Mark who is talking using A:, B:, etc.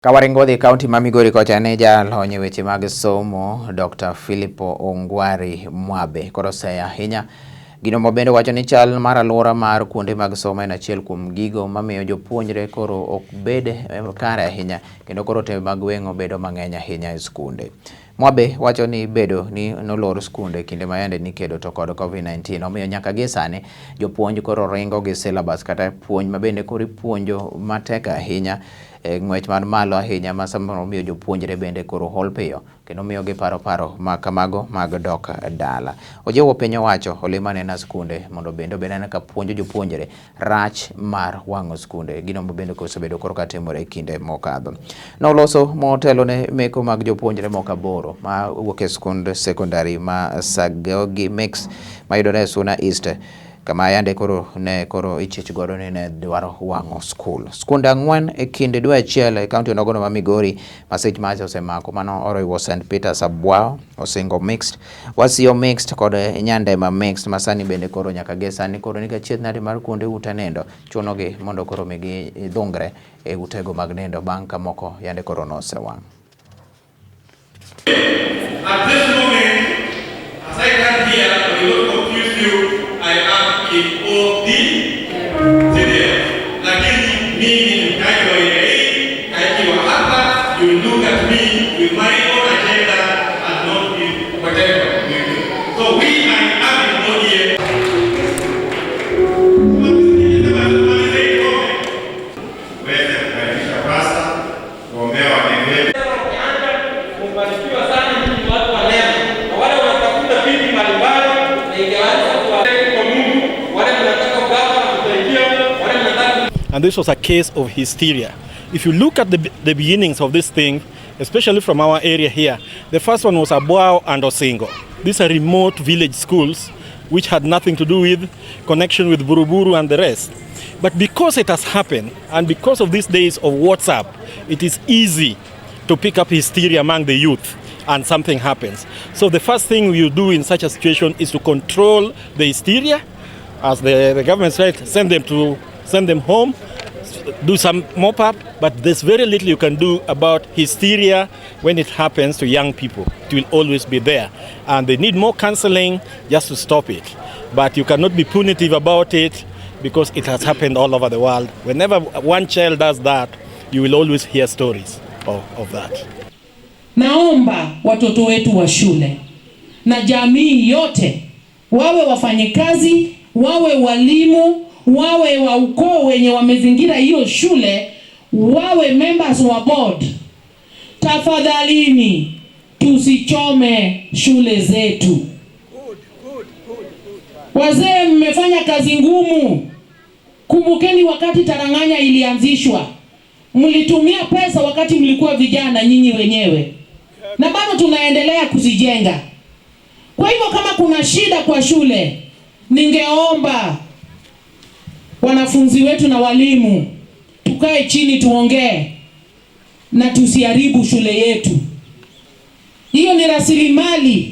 A: Ka waringo dhi kaunti ma Migori kocha ne jalony e weche mag somo Dr. Philip Ongwari Mwabe koro oseyo ahinya gino mabende wacho ni chal mar alwora mar kuonde mag somo en achiel kuom gigo mamiyo jopuonjre koro ok bed kare ahinya kendo koro tembe mag weng'o bedo mang'eny ahinya e skunde. Mwabe wacho ni bedo ni nolor skunde kinde ma yande nikedo to kod COVID-19 omiyo nyaka gie sani jopuonj koro ringo gi syllabus kata puonj mabende koro ipuonjo matek ahinya e ng'wech man malo ahinya ma samoro miyo jopuonjre bende koro hol piyo kendo miyo giparo paro ma kamago mag dok dala. Ojiwo piny owacho olim anena skunde mondo bende obed anena ka puonjo jopuonjre rach mar wang'o skunde gino ma bende osebedo koro katimore e kinde mokadho. Noloso motelo ne meko mag jopuonjre moko aboro ma wuok e skund sekondari ma Sagogi Mix mayudore e Suna East kama yande koro ne koro ichich godo ni ne dwaro wang'o skul. Skunde 4 e kind dwe achiel e kaunti onogono ma Migori masich mach osemako mano oriwo St Peters Abwao, Osingo Mixed, Wasio Mixed kod Nyandema Mixed masani bende koro nyaka gie sani koro nigi achiedh nade mar kuonde ute nindo chunogi mondo koro migi dhungre e utego mag nindo bang' ka moko yande koro nosewang'.
B: At this moment, as I stand here, I will not confuse you, I am in OD, sindio? Lakini mimi ni mkaaji wa area hii, nikiwa hapa, you will look at me with my own agenda and not with whatever you do. So we are having ODM.
C: Weze kukaribisha pasta kuombea wageni wetu.
D: Mbarikiwa sana nyinyi watu wa neema, na wale wanatafuta viti mbalimbali na ingeanza kwa Mungu, wale mnataka ugavana mtaingia, wale mnataka
E: And this was a case of hysteria. If you look at the beginnings of this thing, especially from our area here, the first one was Abwao and Osingo. These are remote village schools which had nothing to do with connection with Buruburu and the rest. But because it has happened, and because of these days of WhatsApp, it is easy to pick up hysteria among the youth and something happens. So the first thing you do in such a situation is to control the hysteria. As the government said, send them home, do some mop up, but there's very little you can do about hysteria when it happens to young people. It will always be there. And they need more counseling just to stop it. But you cannot be punitive about it because it has happened all over the world. Whenever one child does that, you will always hear stories of that.
F: Naomba watoto wetu wa shule na jamii yote, wawe wafanyikazi, wawe walimu, wawe wa ukoo wenye wamezingira hiyo shule, wawe members wa board, tafadhalini tusichome shule zetu. Wazee, mmefanya kazi ngumu. Kumbukeni wakati Tarang'anya ilianzishwa, mlitumia pesa wakati mlikuwa vijana nyinyi wenyewe, na bado tunaendelea kuzijenga. Kwa hivyo kama kuna shida kwa shule, ningeomba wanafunzi wetu na walimu tukae chini tuongee na tusiharibu shule yetu. Hiyo ni rasilimali.